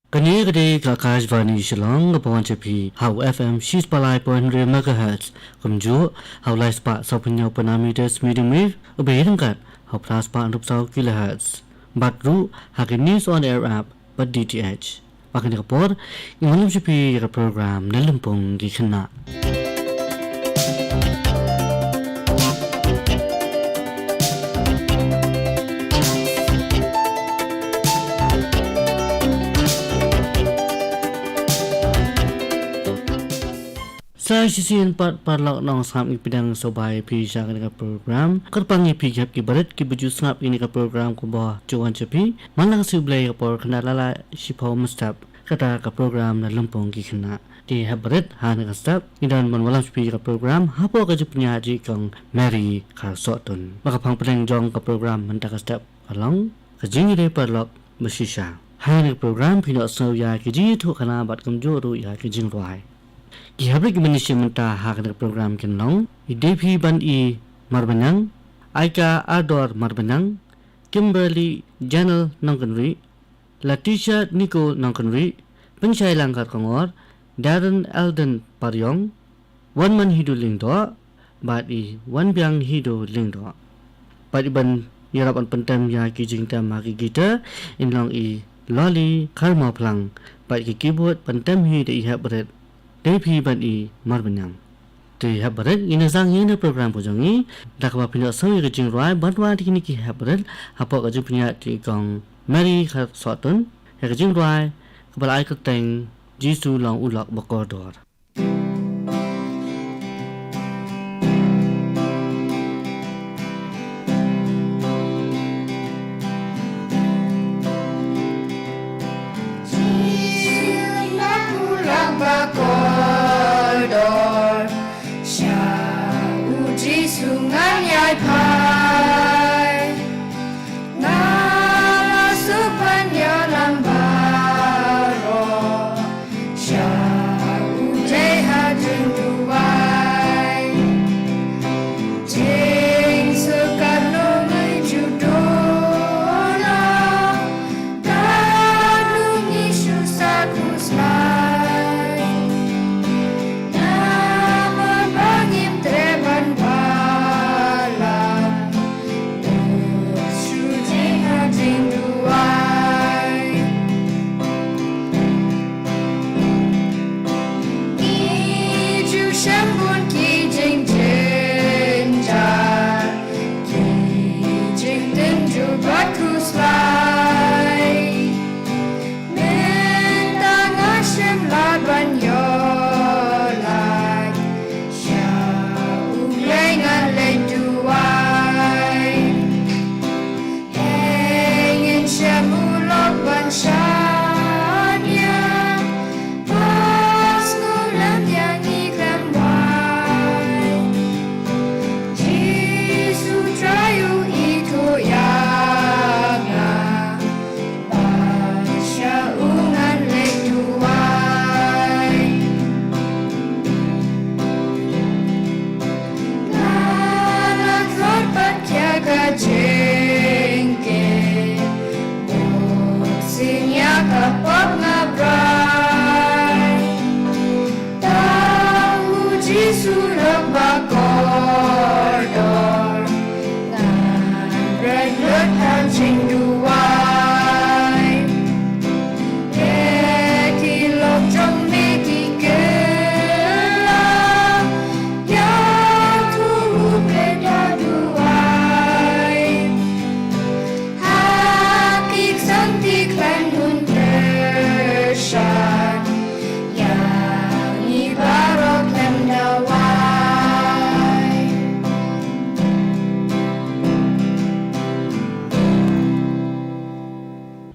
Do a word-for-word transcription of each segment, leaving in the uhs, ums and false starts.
Kane ka dei ka Akashvani Shillong, kaba wan sha phi ha u F M shispah lai point hynriew megahertz, kumjuh ha u laispah sawphew hynñiew point hynñiew meters medium wave, uba ïaryngkat ha u phraspah hynriewphew saw kilohertz. Bad ruh ha ka News on Air app bad D T H. Bad kane ka por, ngin wan lam sha phi ïa ka program Na Lympung Ki Khynnah. Sa shisien pat paralok nongsngap, ngi pdiang sngewbha ïa phi sha kane ka program. Kyrpang ïa phi ki hep ki barit kiba ju sngap ïa kane ka program kaba ju wan sha phi man la ka sngi U Blei ha ka por khyndai lai lai shiphew mynstep. Kata ka program Na Lympung Ki Khynnah. Ki hep barit ha kane ka step ngi don ban wallam sha phi ïa ka program hapoh ka jingpynïaid jong i Kong Mary Kharsohtun. Bad ka phang pdeng jong ka program mynta ka step ka long ka jingïadei paralok ba shisha. Ha kane ka program phin ïohsngew ïa ki jingïathuhkhana bad kumjuh ruh ïa ki jingrwai. Ki hep barit kiban ïashim bynta ha kane ka program kin long i Deiphibanti Marbaniang, Aika Ardor Marbaniang, Kimberly Janel Nongkynrih, Latisha Nicole Nongkynrih, Pynshai Langkar Kongor, Darren Eldon Pariong, Wanman Hidu Lyngdoh, bad i Wanbiang Hidu Lyngdoh. Bad iban ïarap ban pyntem ïa ki jingtem ha ki guitar in long i Loli Kharmawphlang, bad ki keyboard ban tem hi da i hep barit Deiphibanti Marbaniang. Te hep barit, ngin ïa sdang ïa kane ka program ka jong ngi da kaba phin ïohsngew ïa ka jingrwai ban wan ïa kine ki hep barit hapoh ka jingpynïaid jong i Kong Mary Kharsohtun, ïa ka jingrwai kaba la ai kyrteng Jisu Long U Lok Bakordor. Jisu Long U Lok Bakordor, sha u Jisu ngan ïai phai. Nga la suk ban ïalam baroh sha u dei ha jingduwai. Jingsuk katno ngi ju don, katno ngi shu sa khuslai. Namar ba ngim treh ban wallam, shu dei ha jingduwai. Ngi ju shem bun ki jingjynjar, ki jingtynjuh bad khuslai. Mynta nga shem lad ban ïoh lait sha U Blei ngan leit duwai. Hei ngin shem u lok ban shaniah, ba sngewlem ïa ngi khlem wai. Jisu Trai u ithuh ïa nga, ba sha u ngan leit duwai. Nga la khot bad khia ka jingkit, bud sien ïa ka pop nga brai. Tang u Jisu Long Bakordor, ngan bret lut ha jingduwai. Ïa ki lok jong me ki kylla, ïathuh U Blei da duwai. Ha ki ksang ki khlaiñ un kyrshan, ïa ngi baroh khlem da wai.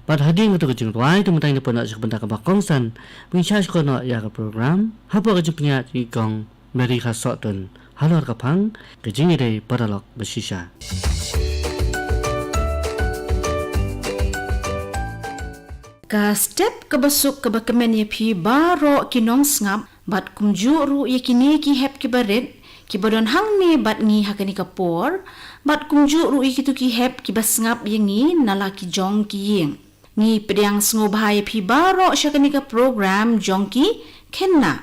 Bad hadien kata ka jingrwai, te mynta ngin ïa poi noh sha ka bynta kaba kongsan, ban shah shkor noh ïa ka program hapoh ka jingpynïaid jong i Kong Mary Kharsohtun, halor ka phang ka jingïadei paralok ba shisha. Ka step kaba suk kaba kmen ïa phi baroh ki nongsngap, bad kumjuh ruh ïa kine ki hep kiba rit kiba don hangne bad ngi ha kane ka por, bad kumjuh ruh ïa kito ki hep kiba sngap ïa ngi na la ki jong ki ïing. Ngi pdiang sngewbha ïa phi baroh sha kane ka program jong ki khynnah.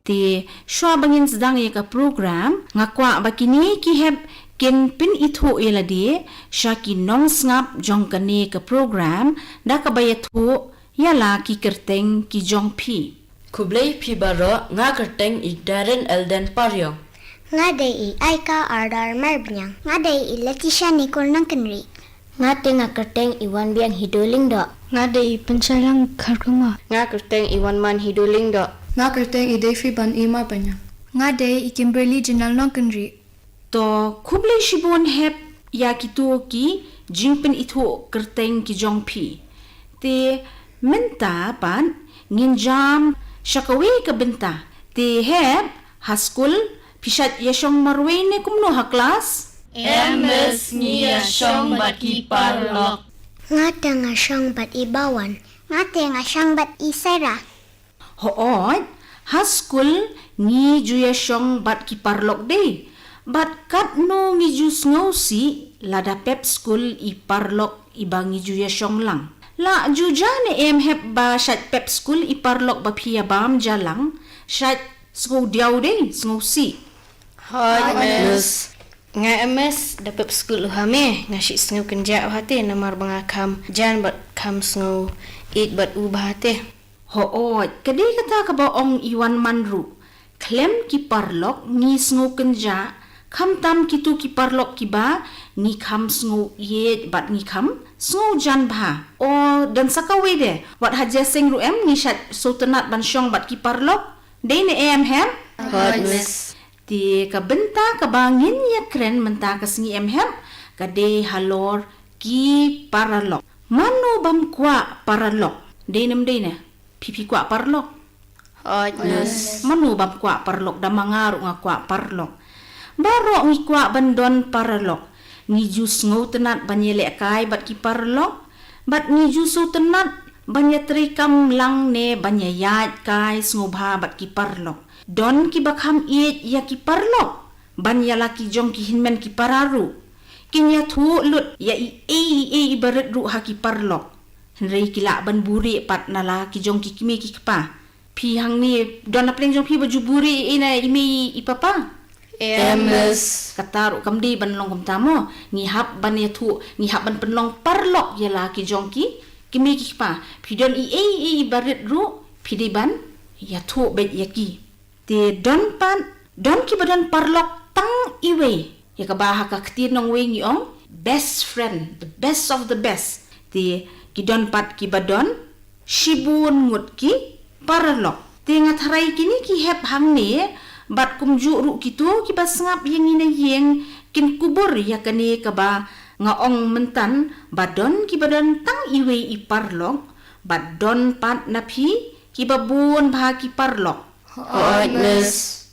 Te shuwa ba ngin sdang ïa ka program, nga kwah ba kine ki hep kin pynithuh ïa lade sha ki nongsngap jong kane ka program da kaba ïathuh ïa la ki kyrteng ki jong phi. Khublei phi baroh, nga kyrteng i Darren Elden Pariong. Nga dei i Aika Ardar Marbniang. Nga dei i Leticia Nicole Nangkynrih. Nga te nga kyrteng i Wanbiang Hidoling Doh. Nga dei i Pynchalang Kharkongor. Nga kyrteng i Wanman Hidoling Doh. Nga kyrteng i Deifi Ban i Marbaniang. Nga dei i Kimberly Jinal Nongkynrih. To khublei shibun hep ïa kito ki jingpynithuh kyrteng ki jong phi. Te mynta pat ngin jam sha kawei ka bynta. Te hep ha skul phi shait ïashong marwei ne kumno ha klas? Em miss, ngi ïashong bad ki paralok. Nga te nga shong bad i Bawan. Nga te nga shong bad i Sarah. Hooid, ha skul ngi ju ïashong bad ki paralok dei. Bad katno ngi ju sngewsih lada pep skul i paralok iba ngi ju ïashong lang. La ju ja ne em hep ba shait pep skul i paralok ba phi ïa bam ja lang, shait sngewdiaw dei, sngewsih. Hooid, miss. Nga em miss, da pep skul u Hame, nga shu sngew kynjah bha te, namar ba nga kham jan bad kham sngew ïeit bad u bha te. Hooid, ka dei kata kaba ong i Wanman ruh. Khlem ki paralok ngi sngew kynjah, khamtam kito ki paralok kiba ngi kham sngew ïeit bad ngi kham sngew jan bha. O, don sa kawei de, wat ha Jaiñtia ruh em ngi shait sngewtynnat ban shong bad ki paralok. Dei ne em hep? Hooid, miss. Te ka bynta kaba ngin ïakren mynta ka sngi em hep, ka dei halor ki paralok. Mano bym kwah paralok? Dei ne ym dei ne? Phi phi kwah paralok? Hooid, miss. Mano bym kwah paralok, da ma nga ruh nga kwah paralok. Baroh ngi kwah ban don paralok. Ngi ju sngewtynnat ban ïalehkai bad ki paralok. Bad ngi ju sngewtynnat ban ïatreikam lang ne ban ïaid kai sngewbha bad ki paralok. Don kiba kham ïeit ïa ki paralok ban ïa la ki jong ki hynmen ki para ruh. Kin ïathuh lut ïa i ei i ei iba rit ruh ha ki paralok. Hynrei ki lah ban buhrieh pat na la ki jong ki kmie ki kpa. Phi hangne don na pdeng jong phi ba ju buhrieh ei ei na i mei i papa? Em, miss. Kata ruh kam dei ban long kumta mo. Ngi hap ban ïathuh, ngi hap ban pynlong paralok ïa la ki jong ki kmie ki kpa. Phi don i ei i ei iba rit ruh, phi dei ban ïathuh beit ïa ki. Te don pat, don kiba don paralok tang iwei. Ïa kaba ha ka ktien nongwei ngi ong best friend, the best of the best. Te ki don pat kiba don shibun ngut ki paralok. Te nga tharai kine ki hep hangne, bad kumjuh ruh kito kiba sngap ïa ngi na ïing kin kubur ïa kane kaba nga ong mynta, ba don kiba don tang iwei i paralok, bad don pat na phi kiba bun bha ki paralok. Hooid, miss.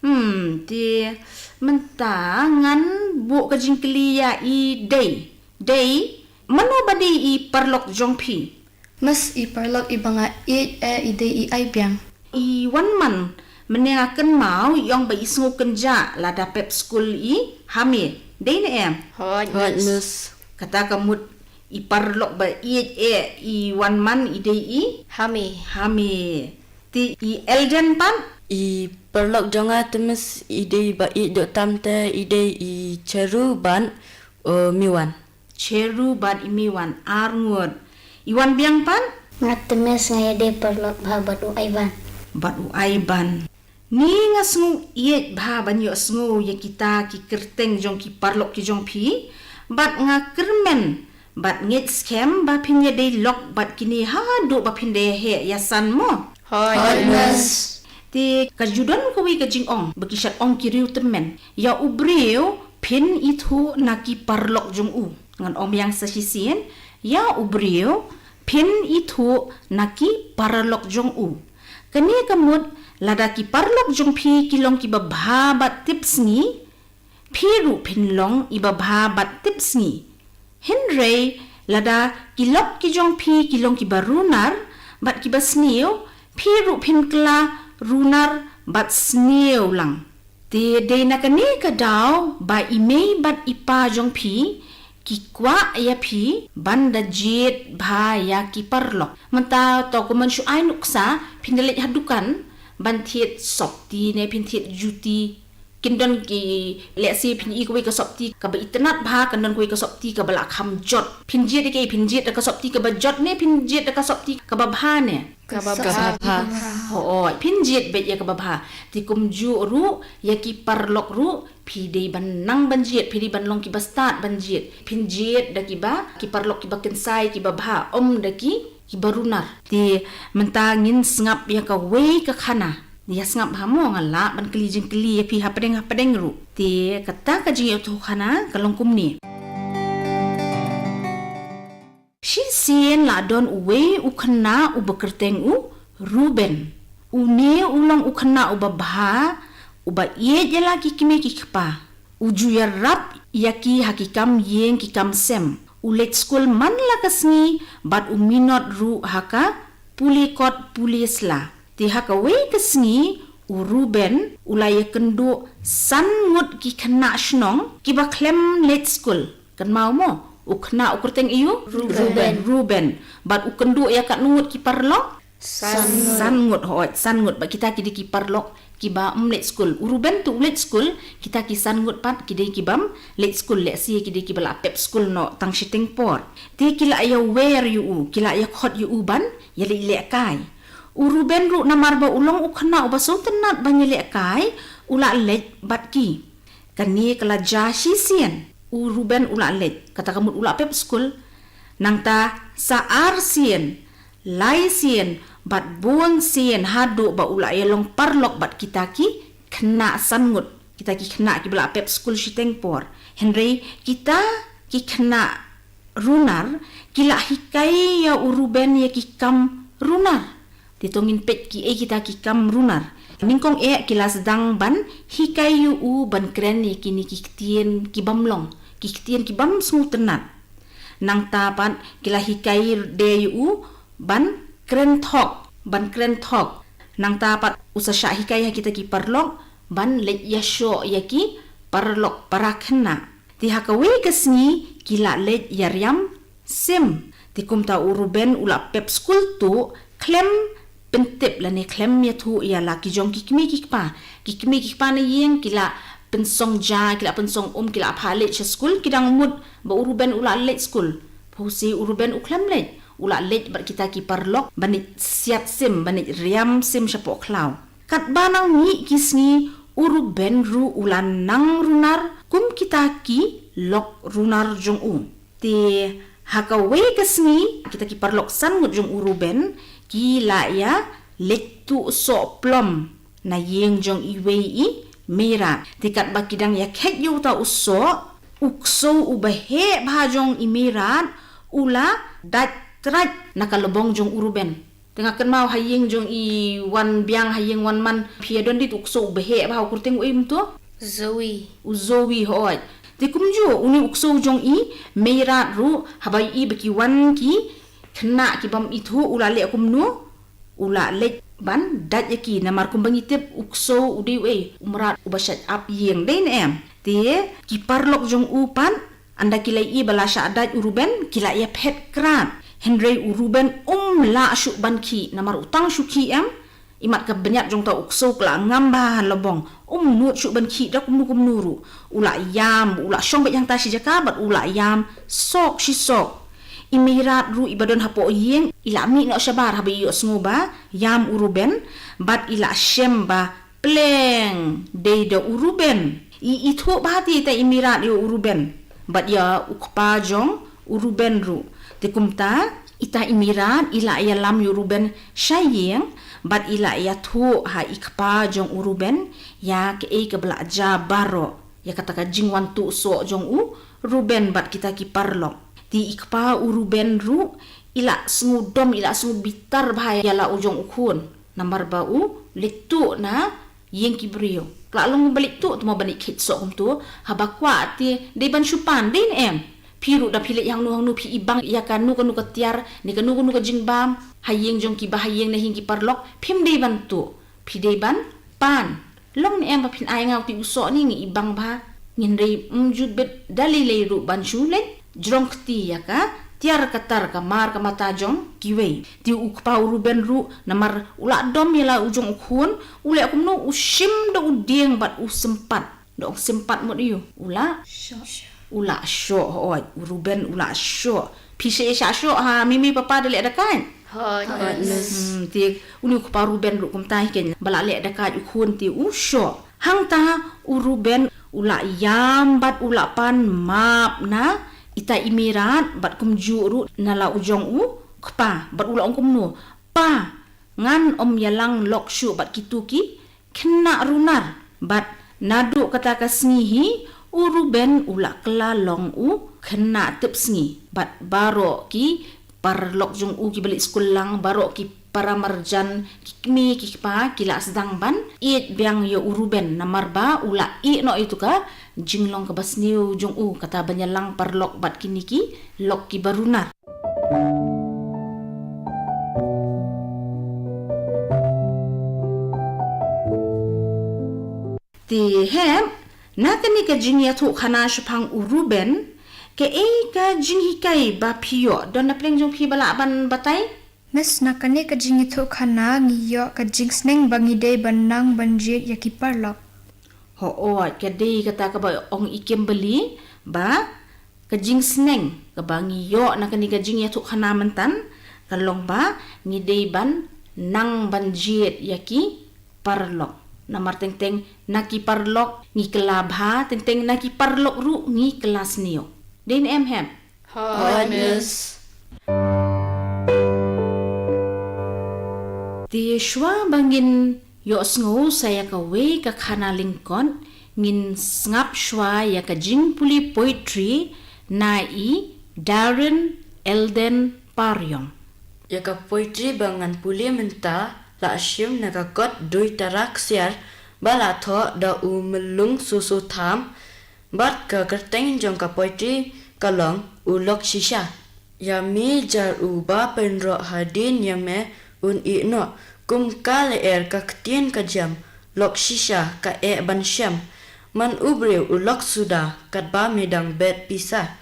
Hmm, te mynta ngan buh ka jingkylli ïa i Dei. Dei, mano ba dei i paralok jong phi? Miss, i paralok iba nga ïeit eh i dei i Aibiang. I Wanman, mynne nga kynmaw i ong ba i sngew kynjah lada pep skul i Hame. Dei ne em? Hooid, miss. Kata ka mut i paralok ba ïeit eh i Wanman i dei i Hame. Hame. Te i Elden pat? I paralok jong nga te miss i dei ba ïeit doh tam te i dei i Cheru bad, uh, Miwan. Cheru bad i Miwan, ar ngut. I Wanbiang pat? Nga te miss nga ïadei paralok bha bad u Aiban. Bad u Aiban. Ngi nga sngew ïeit bha ban ïohsngew ïa kita ki kyrteng jong ki paralok ki jong phi. Bad nga kyrmen bad ngeit skhem ba phin ïadei lok bad kine haduh ba phin da heh ïasan mo. Hooid, miss. Te ka ju don kawei ka jingong ba ki shait ong ki riew tymmen. Ïa u briew phin ithuh na ki paralok jong u. Ngan ong biang sa shisien, ïa u briew phin ithuh na ki paralok jong u. Kane ka mut lada ki paralok jong phi ki long kiba bha bad tipsngi, phi ruh phin long iba bha bad tipsngi. Hynrei lada ki lok ki jong phi ki long kiba runar bad kiba sniew, phi ruh phin kylla runar bad sniew lang. Te dei na kane ka daw ba i mei bad i pa jong phi ki kwah ïa phi ban da jied bha ïa ki paralok. Mynta to kumban shu ai nuksa, phin da leit ha dukan ban thied sopti ne phin thied juti. Kin don ki, let's say, phin ïohi kawei ka sopti kaba itynnad bha, kan don kawei ka sopti kaba la kham jot. Phin jied ïa kaei, phin jied da ka sopti kaba jot ne phin jied da ka sopti kaba bha ne? Kaba bha. Hooid, phin jied beit ïa kaba bha. Te kumjuh ruh ïa ki paralok ruh phi dei ban nang ban jied, phi dei ban long kiba stad ban jied. Phin jied da kiba, ki paralok kiba kynsai, kiba bha, ym da ki, kiba runar. Te mynta ngin sngap ïa kawei ka khana. Ïa sngap bha mo, nga lah ban kylli jingkylli ïa phi hapdeng hapdeng ruh. Te kata ka jingïathuhkhana ka long kumne. Shisien la don uwei u khynnah uba kyrteng u Ruben. Une u long u khynnah uba bha, uba ïeit ïa la ki kmie ki kpa. U ju ïarap ïa ki ha ki kam ïing ki kam sem. U leit skul man la ka sngi bad u minot ruh ha ka pule kot pule sla. Te ha kawei ka sngi u Ruben u la ïakynduh san ngut ki khynnah shnong kiba khlem leit skul. Kynmaw mo, u khynnah u kyrteng aiu? Ruben. Ruben. Bad u kynduh ïa katno ngut ki paralok? San. San ngut, hooid, san ngut. Bad kita ki dei ki paralok kiba ym leit skul. U Ruben te u leit skul, kita ki san ngut pat ki dei kibym leit skul, lehse ki dei kiba la pep skul noh tang shiteng por. Te ki la ïawer ïa u, ki la ïakhot ïa u ban ïaleit lehkai. U Ruben ruh namar ba u long u khynnah uba sngewtynnad ban ïalehkai, u la leit bad ki. Kane ka la jia shisien, u Ruben u la leit, kata ka mut u la pep skul. Nangta sa ar sien, lai sien, bad bun sien haduh ba u la ïalong paralok bad kita ki khynnah san ngut, kita ki khynnah kiba la pep skul shiteng por. Hynrei kita ki khynnah runar ki la hikai ïa u Ruben ïa ki kam runar. Te to ngin peit kiei kita ki kam runar. Nyngkong eh ki la sdang ban hikai ïa u ban kren ïa kine ki ktien kibym long, ki ktien kibym sngewtynnad. Nangta pat ki la hikai de ïa u ban kren thok, ban kren thok. Nangta pat u sa shah hikai ha kita ki paralok ban leit ïashoh ïa ki paralok para khynnah. Te ha kawei ka sngi ki la leit ïariam sim. Te kumta u Ruben u la pep skul tuh khlem pyntip lane khlem ïathuh ïa la ki jong ki kmie ki kpa. Ki kmie ki kpa na ïing ki la pynsong ja, ki la pynsong um, ki la phah leit sha skul, ki dang mut ba u Ruben u la leit skul. Phusi u Ruben u khlem leit, u la leit bad kita ki paralok ban leit siat sim, ban leit riam sim shapoh khlaw. Katba nang mih ki sngi u Ruben ruh u la nang runar kum kita ki lok runar jong u. Te ha kawei ka sngi kita ki paralok san ngut jong u Ruben ki la ïa leit tuh soh plom na ïing jong iwei i meirat. Te katba ki dang ïa khet ïa uta u soh, u ksew uba heh bha jong i meirat u la dait trait na ka lbong jong u Ruben. Te nga kynmaw ha ïing jong i wan biang, ha ïing wan man, phi ïa don dit u ksew uba heh bha, u kyrteng u im to? Zoe. U Zoe, hooid. Te kumjuh une u ksew jong i meirat ruh, haba i ba ki wan ki khynnah kibym ithuh u la leh kumno, u la leit ban dait ïa ki, namar kumba ngi tip u ksew u dei u ei, u mrad uba shait ap ïing, dei ne em? Te ki paralok jong u pat ynda ki la ïohi ba la shah dait u Ruben, ki la ïa phet krad. Hynrei u Ruben um lah shuh ban khih, namar u tang shu khih em, imat ka bniat jong uta u ksew ka la ngam bha ha lbong. Um nud shuh ban khih da kumno kumno ruh. U la ïam, u la shong beit hangta shi jaka bad u la ïam sok shi sok. I meirat ruh iba don hapoh ïing i la mih noh shabar haba i ïohsngew ba ïam u Ruben, bad i la shem ba pleng dei da u Ruben. I ithuh bha te ita i meirat ïa u Ruben bad ïa u kpa jong u Ruben ruh. Te kumta ita i meirat i la ïalam ïa u Ruben sha ïing bad i la ïathuh ha i kpa jong u Ruben ïa kaei kaba la jia baroh, ïa kata ka jingwan tuh soh jong u Ruben bad kita ki paralok. Te i kpa u Ruben ruh i la sngewdom, i la sngewbitar bha ïa la u jong u khun. Namar ba u leit tuh na ïing ki briew. Ka la long ba leit tuh, te mo ban leit khit soh kumto, haba kwah te dei ban shu pan, dei ne em? Phi ruh da phi leit hangno hangno phi ibang ïa kano kano ka tiar ne kano kano ka jingbam ha ïing jong kiba ha ïing na ïing ki paralok, phim dei ban tuh, phi dei ban pan. Long ne em ba phin ai nga u ti u soh ni ngi i bang bha. Ngin rei mjut bet da lei lei ruh ban shu leit jrong kti ïa ka tiar ka tar ka mar ka mata jong kiwei. Te u kpa u Ruben ruh namar u la dom ïa la u jong u khun, u leh kumno, u shim da u dieng bad u sympat. Da ong sympat mut ïu. U la u la shoh, hooid, u Ruben u la shoh. Phi shu ïa shoh ha mimi papa da leh da kait. Hooid. Hmm, te uni u kpa u Ruben ruh kumta hi kein ba la leh da kait u khun te u shoh. Hangta u Ruben u la ïam bad u la pan map na ita i Mirat bad kumjuh ruh na la u jong u kpa bad u la ong kumno, Pa, ngan ym ïalang lok shuh bad kitu ki khynnah runar. Bad naduh kata ka sngi hi u Ruben u la kylla long u khynnah tip sngi. Bad baroh ki paralok jong u kiba leit skul lang, baroh ki para marjan, ki kmie ki kpa ki la sdang ban ïeit biang ïa u Ruben namar ba u la ïeh noh ïa tu ka jinglong kaba sniew jong u, kata ban ïalang paralok bad kine ki lok kiba runar. Te hep, na kane ka jingïathuhkhana shaphang u Ruben, kaei ka jinghikai ba phi ïoh? Don na pdeng jong phi ba lah ban batai? Miss, na kane ka jingïathuhkhana ngi ïoh ka jingsneng ba ngi dei ban nang ban jied ïa ki paralok. Hooid, ka dei kata kaba ong i Kimberly ba ka jingsneng kaba ngi ïoh na kane ka jingïathuhkhana mynta ka long ba ngi dei ban nang ban jied ïa ki paralok. Namar teng teng na ki paralok ngi kylla bha, teng teng na ki paralok ruh ngi kylla sniew. Dei ne em hep? Hooid, Miss. Te shuwa ba ngin ïohsngew sa ïa kawei ka khana lyngkot, ngin sngap shuwa ïa ka jingpule poetry na i Darren Elden Pariong. Ïa ka poetry ba ngan pule mynta la shim na ka kot Dui Tara Ksiar ba la thoh da u Myllung Soso Tham, bad ka kyrteng jong ka poetry ka long U Lok Shisha. Ïa me jar uba pynroh hadien ïa me un ïeh noh, kum ka lyer ka ktien ka jem, lok shisha ka eh ban shem. Man u briew u lok suda katba me dang bet pisa.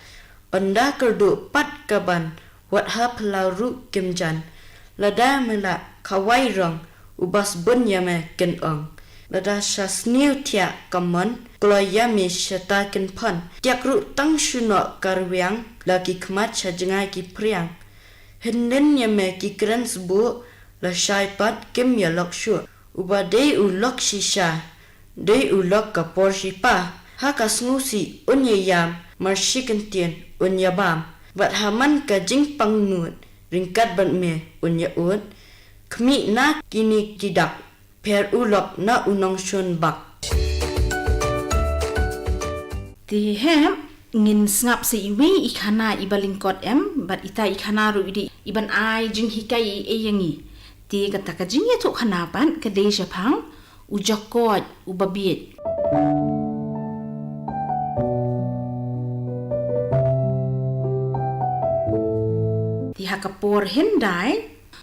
Ynda kyrduh pat ka ban, wat ha phyllaw ruh kim jan. Lada me lah khawai rong, u bas bun ïa me kin ong. Lada sha sniew thiah ka mon, kloi ïa me shata kin phon. Tiak ruh tang shu noh ka rwiang, la ki khmat sha jngai ki phriang. Hynnin ïa me ki kren sbuh, la shai pat kim ïa lok shuh. Uba dei u lok shisha, dei u lok ka por shipa. Ha ka sngewsih un ïa ïam, mar shi kyntien un ïa bam. Bad ha man ka jingpang nud, ryngkat bad me un ïa ud. Khmih na kine ki dak, pher u lok na u nongshun bak. Te hep, ngin sngap sa iwei i khana iba lyngkot em, bad ita i khana ruh i dei i ban ai jinghikai ei ei ïa ngi. Te kata ka jingïathuhkhana pat ka dei shaphang u jakoit uba bieit. Te ha ka por hyndai,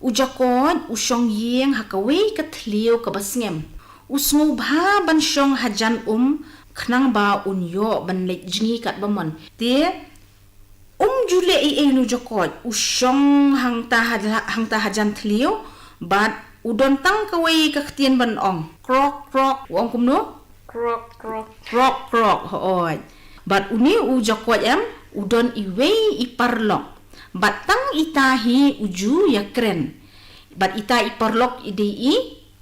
u jakoit u shong ïing ha kawei ka thliew kaba sngem. U sngewbha ban shong hajan um khnang ba un ïoh ban leit jngi katba mon. Te um ju leh ei ei u jakoit, u shong hangta ha, hangta hajan thliew, bad u don tang kawei ka ktien ban ong. Krok, krok, u ong kumno? Krok, krok. Krok, krok, hooid. Bad une u jakoit em, u don iwei i paralok. Bad tang ita hi u ju ïa kren. Bad ita i paralok i dei i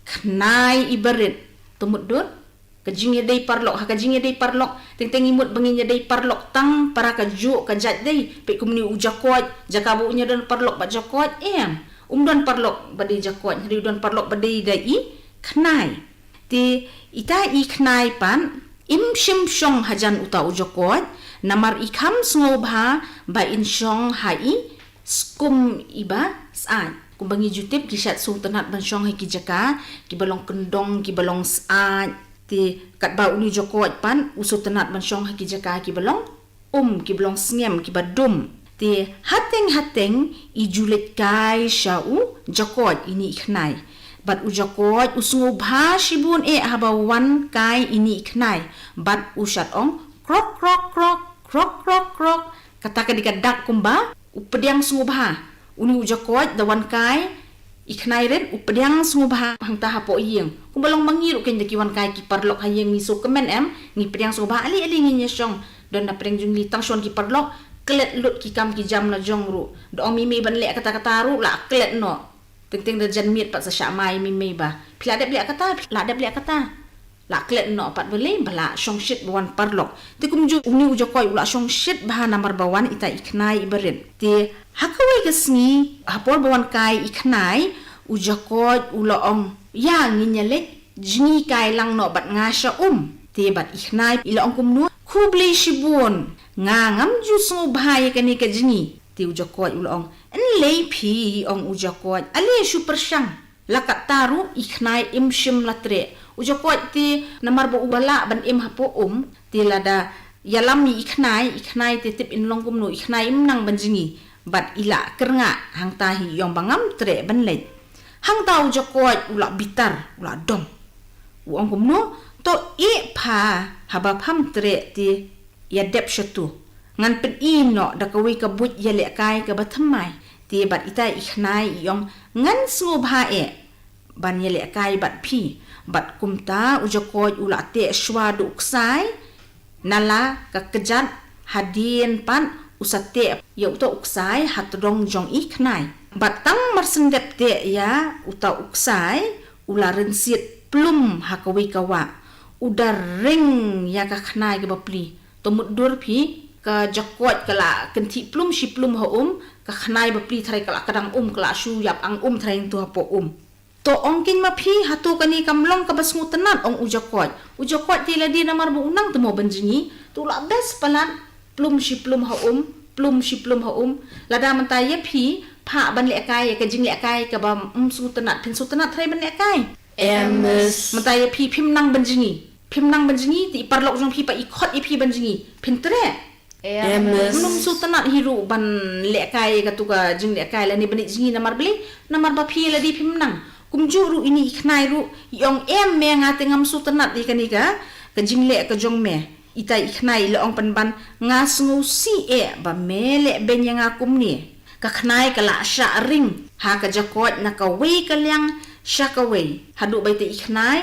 khnai iba rit. To mut dur? Ka jingïadei paralok, ha ka jingïadei paralok, teng teng i mut ba ngin ïadei paralok tang para kajuh ka jait dei, peit kumne u jakoit, jaka ba un ïadon paralok bad jakoit, em. Um don paralok ba dei jakoit, hynrei u don paralok ba dei da i khnai. Te ita i khnai pat, im shym shong hajan uta u jakoit, namar i kham sngewbha ba in shong ha i skum iba syaid. Kumba ngi ju tip ki shait sngewtynnat ban shong ha ki jaka kiba long kyndong, kiba long syaid. Te katba une u jakoit pat u sngewtynnat ban shong ha ki jaka kiba long um, kiba long sngem, kiba dum. Te hateng hateng i ju leit kai sha u jakoit, ine i khnai. Bad u jakoit u sngewbha shibun eh haba wan kai ine i khnai. Bad u shad ong, krok, krok, krok, krok, krok, krok. Kata ka dei ka dak kumba u pdiang sngewbha. Une u jakoit da wan kai i khnai rit, u pdiang sngewbha hangta hapoh ïing. Kumba long ma ngi ruh kein da ki wan kai ki paralok ha ïing, ngi sngewkmen em, ngi pdiang sngewbha, ale, ale, ngin ïa shong. Don na pdeng jong ngi tang shon ki paralok, klet lut ki kam ki jam la jong ruh. Da ong mei mei ban leh kata kata ruh la klet noh. Teng teng da jan miet pat sa shah mai mei mei ba, phi la dep leh kata, phi la dep leh kata. La klet noh pat balei, ba la shong shit ba wan paralok. Te kumjuh une u jakoit u la shong shit bha namar ba wan ita i khnai iba rit. Te ha kawei ka sngi, ha por ba wan kai i khnai, u jakoit u la ong, ïa, ngin ïa leit jngi kai lang noh bad nga sha um. Te bad i khnai i la ong kumno, khublei shibun, nga ngam ju sngewbha ïa kane ka jngi. Te u jakoit u la ong, ym lei phi, ong u jakoit, ale shu pyrshang. La katta ruh i khnai im shym la treh. U jakoit te namar ba u ba lah ban im hapoh um, te lada ïalam ïa i khnai, i khnai te tip in long kumno, i khnai im nang ban jngi. Bad i la kyrngah, hangta hi i ong ba ngam treh ban leit. Hangta u jakoit u la bitar, u la dom. U ong kumno, to ïeh pha, haba pham treh te ïa dep shatu. Ngan pyni noh da kawei ka buit ïalehkai kaba thymmai. Te bad ita i khnai i ong, ngan sngewbha eh ban ïalehkai bad phi. Bad kumta u jakoit u la teh shwa da u ksai, na la ka kjat, hadien pat u sa teh ïa uta u ksai ha tdong jong i khnai. Bad tang mar shen dep teh ïa uta u ksai, u la rynsied plum ha kawei ka wah. U da ring ïa ka khnai kaba pli. To mutdur phi, ka jakoit ka la kynthih plum shi plum ha um, ka khnai ba pli tharai ka la kdang um, ka la shu ïap ang um tharai ntu hapoh um. To ong kein ma phi, hato kane kam long kaba sngewtynnat, ong u jakoit. U jakoit te lade namar ba u nang te mo ban jngi, te u la bes palat, plum shi plum ha um, plum shi plum ha um. Lada mynta ïa phi, phah ban lehkai, ïa ka jinglehkai kaba ym sngewtynnat, phin sngewtynnat tharai ban lehkai. Em, miss. Mynta ïa phi, phim nang ban jngi. Phim nang ban jngi, te i paralok jong phi pat i khot ïa phi ban jngi. Phin treh. Em, miss. Ym sngewtynnat hi ruh ban lehkai katu ka jinglehkai lane ban leit jngi namar balei, namar ba phi lade phim nang. Kumjuh ruh ine i khnai ruh, i ong em me, nga te ngam sngewtynnat ïa kane ka, ka jingleh ka jong me. Ita i khnai i la ong pynban, nga sngewsih eh ba me lehbeiñ ïa nga kumne. Ka khnai ka la shah ring ha ka jakoit na kawei ka liang sha kawei. Haduh ba ita i khnai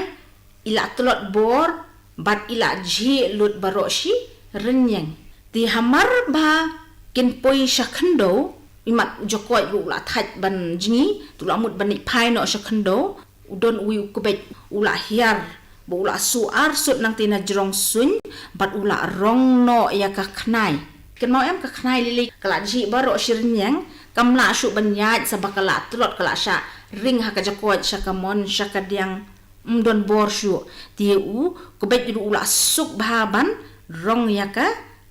i la tlot bor, bad i la jhieh lut baroh shi rynïeng. Te hamar ba kin poi sha khyndew, imat u jakoit ruh u la thait ban jngi, te u la mut ban leit phai noh sha khyndew, u don uwei u kbeit, u la hiar, bad u la suh arsut nangta na jrong suiñ, bad u la rong noh ïa ka khnai. Kynmaw em, ka khnai lei lei ka la jhieh baroh shi rynïeng, kam lah shuh ban ïaid sa ba ka la tlot, ka la shah ring ha ka jakoit, sha ka mon, sha ka diang, ym don bor shuh. Te u kbeit ruh u la suk bha ban rong ïa ka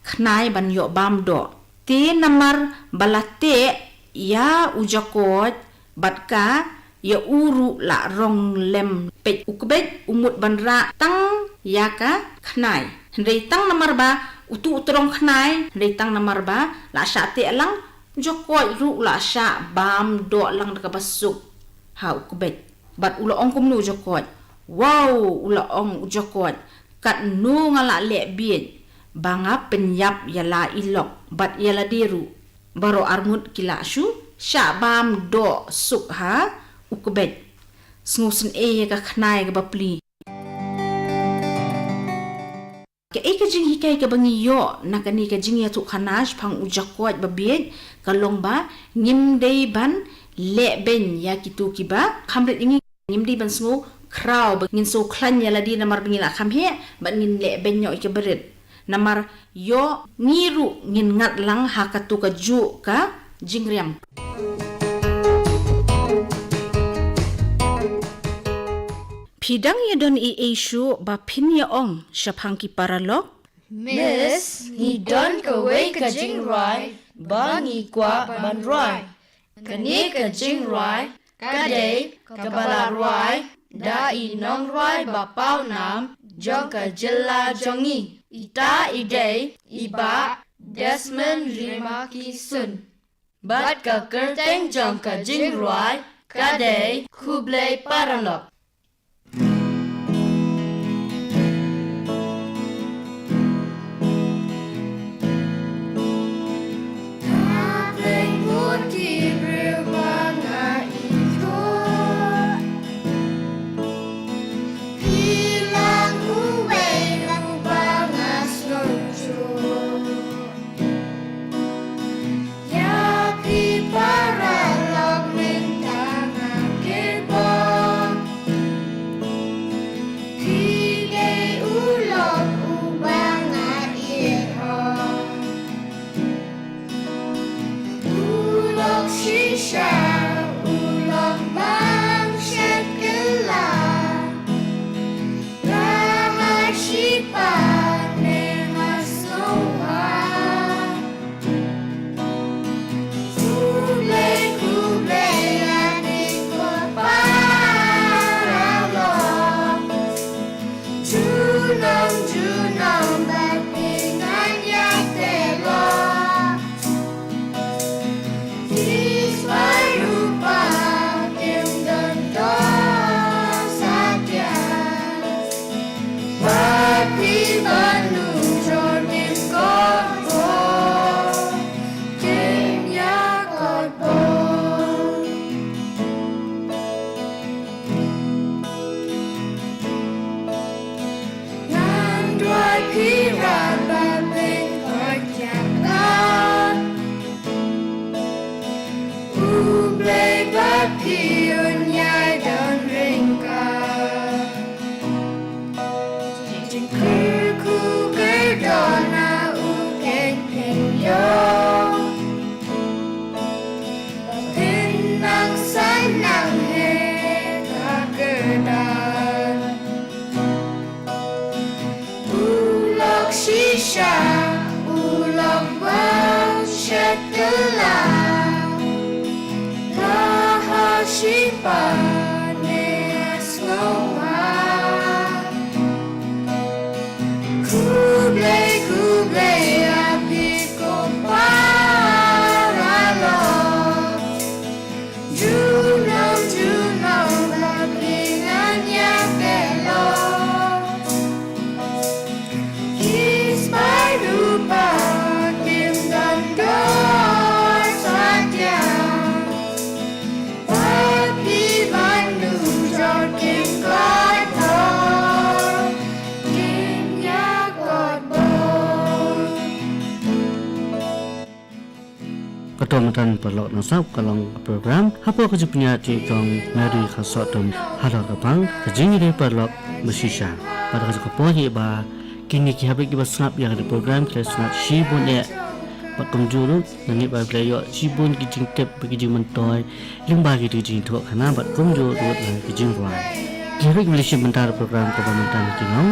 khnai ban ïoh bam doh. Te namar ba la teh ïa u jakoit bad ka, ïa u ruh la rong lem peit. U kbeit u mut ban rah tang ïa ka khnai. Hynrei tang namar ba utu u tdong khnai, hynrei tang namar ba la shah teh lang, u jakoit ruh u la shah bam doh lang da kaba suk ha u kbeit. Bad u la ong kumno u jakoit? Wow, u la ong u jakoit, katno nga la leh bieit ba nga pynïap ïa la i lok bad ïa lade ruh. Baroh arngut ki la shu shah bam doh suk ha u kbeit. Sngewsynei ïa ka khnai kaba pli. Kaei ka jinghikai kaba ngi ïoh na kane ka jingïathuhkhana shaphang u jakoit babieit, ka long ba ngim dei ban lehbeiñ ïa kito kiba kham rit ïa ngi, ngim dei ban sngew khraw ba ngin sngew khlaiñ ïa lade namar ba ngi la kham heh, bad ngin lehbeiñ noh ïa kiba rit. Namar ïoh ngi ruh ngin ngat lang ha kato kajuh ka jingriam. Phi dang ïa don ei ei shuh ba phin ïa ong shaphang ki paralok? Miss, ngi don kawei ka jingrwai ba ngi kwah ban rwai. Kane ka jingrwai ka dei kaba la rwai da i nongrwai ba pawnam jong ka jylla jong ngi. Ita i dei i Bah Desmond Rimaki Sun. Bad ka kyrteng jong ka jingrwai Ka dei khublei paralok. Phi lang uwei uba nga sngewthuh. Ïa phi paralok mynta nga kyrpad. Phi dei u lok uba nga ïeit. U lok shisha, u lok bym shet kylla. Nga ha shi pat ne nga sngewbha. Khublei, khublei ïa phi ko paralok. Junom junom ba phi ngan ïaid lok. Phi spah ruh pat kim don doh satia. Ba phi ban ujor kim kot bor, kim ïa kot bor. Ngan duwai phi Kpa ba phin koit ïalam. U Blei ba phi un ïai don ryngkat. Jingkyrkhu kyrdoh na u keiñ phin ïoh. Phin nang san nang heh ka kyrdan. U lok shisha, u lok bym shet kylla. Nga ha shi pat ne nga sngewbha. Khublei, khublei ïa phi ko paralok. Junom junom ba phi ngan ïaid lok. Ki spah ruh pat kim don doh satia. Ba phi ban ujor kim kot bor, kim ïa kot bor. Kato mynta paralok, nang sngap ka long ka program hapoh ka jingpynïaid jong i Kong Mary Kharsohtum halor ka bynta ka jingïadei paralok ba shisha. Bad ha ka por hi ba kine ki hapdeng kiba sngap ïa ka program ki la sngap shibun eh. Bad kumjuh ruh nga ngeit ba ki la ïoh shibun ki jingtip bad ki jingmyntoi lyngba ki jingïathuhkhana bad kumjuh ruh la ki jingrwai. Ki hapdeng kiba la shim bynta ka program kaba mynta ki long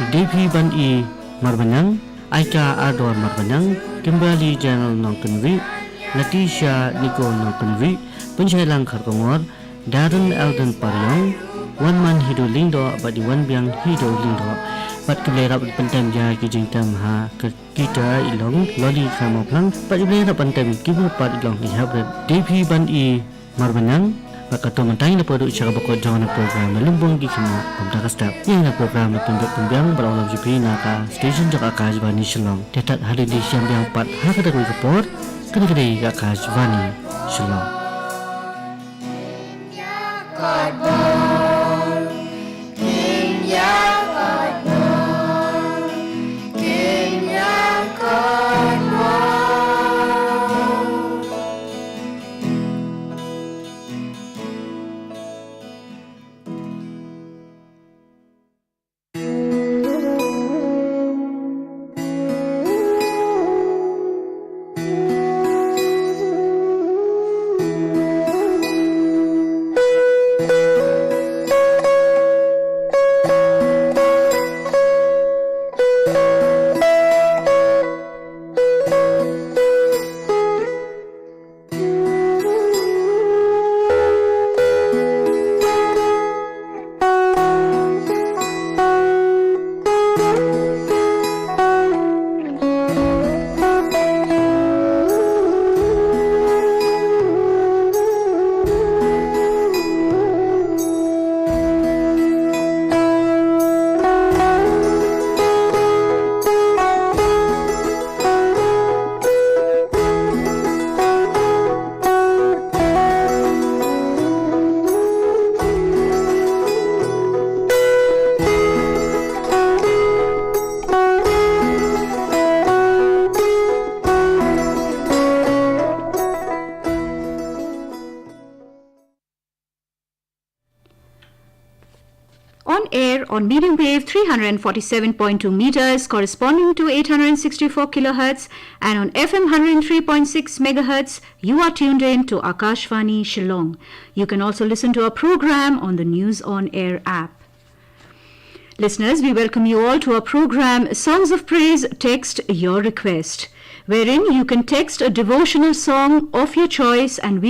i Devi Ban i Marbaniang, Aika Ardor Marbaniang, Kimberly Janal Nongkynrih, Leticia Nico Nongkynrih, Pynshailang Kharkongor, Darren Eldon Pariong, Wanman Hido Lyngdoh bad i Wanbiang Hido Lyngdoh. Bad ki ba la ïarap ban pyntem ïa ki jingtem ha ka guitar i long Lolly Kharmawphlang, bad ki ba la ïarap ban pyntem keyboard pat i long i Haprit Devi Ban i Marbaniang. Bad kato mynta ngin ïa poi sha kaba kut jong ka program, na lympung ki khynnah. Kumta ka step ïa ka program la pynbit pynbiang bad la wan sha phi na ka station jong ka Akashvani Shillong. Te tad hadien ba shem biang pat ha kata ka por, kane ka dei ka Akashvani Shillong. On medium wave three hundred forty-seven point two meters, corresponding to eight hundred sixty-four kilohertz, and on F M one hundred three point six megahertz, you are tuned in to Akashvani Shillong. You can also listen to our program on the News on Air app. Listeners, we welcome you all to our program Songs of Praise, Text Your Request, wherein you can text a devotional song of your choice and we